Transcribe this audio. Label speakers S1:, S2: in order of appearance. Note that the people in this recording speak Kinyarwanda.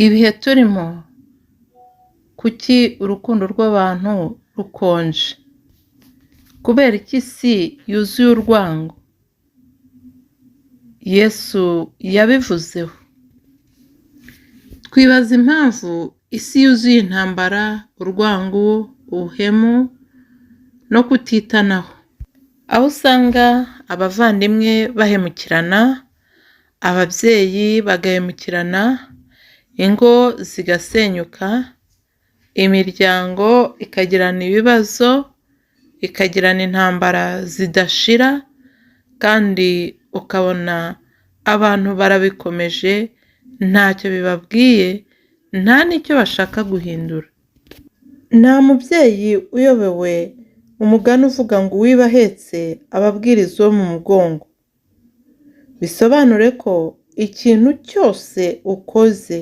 S1: Ibihe turimo, kuki urukundo rw'abantu rukonje? Kubera iki isi yuzuye urwango? Yesu yabivuzeho. Twibaza impamvu isi yuzuye intambara, urwango, ubuhemu no kutitanaho. Aho usanga abavandimwe bahemukirana, ababyeyi bagahemukirana, ingo zigasenyuka, imiryango ikagirana ibibazo, ikagirana intambara zidashira, kandi ukabona abantu barabikomeje, ntacyo bibabwiye, nta n'icyo bashaka guhindura. Nta mubyeyi uyobewe umugani uvuga ngo uwiba ahetse aba abwiriza uwo mu mugongo. Bisobanure ko ikintu cyose ukoze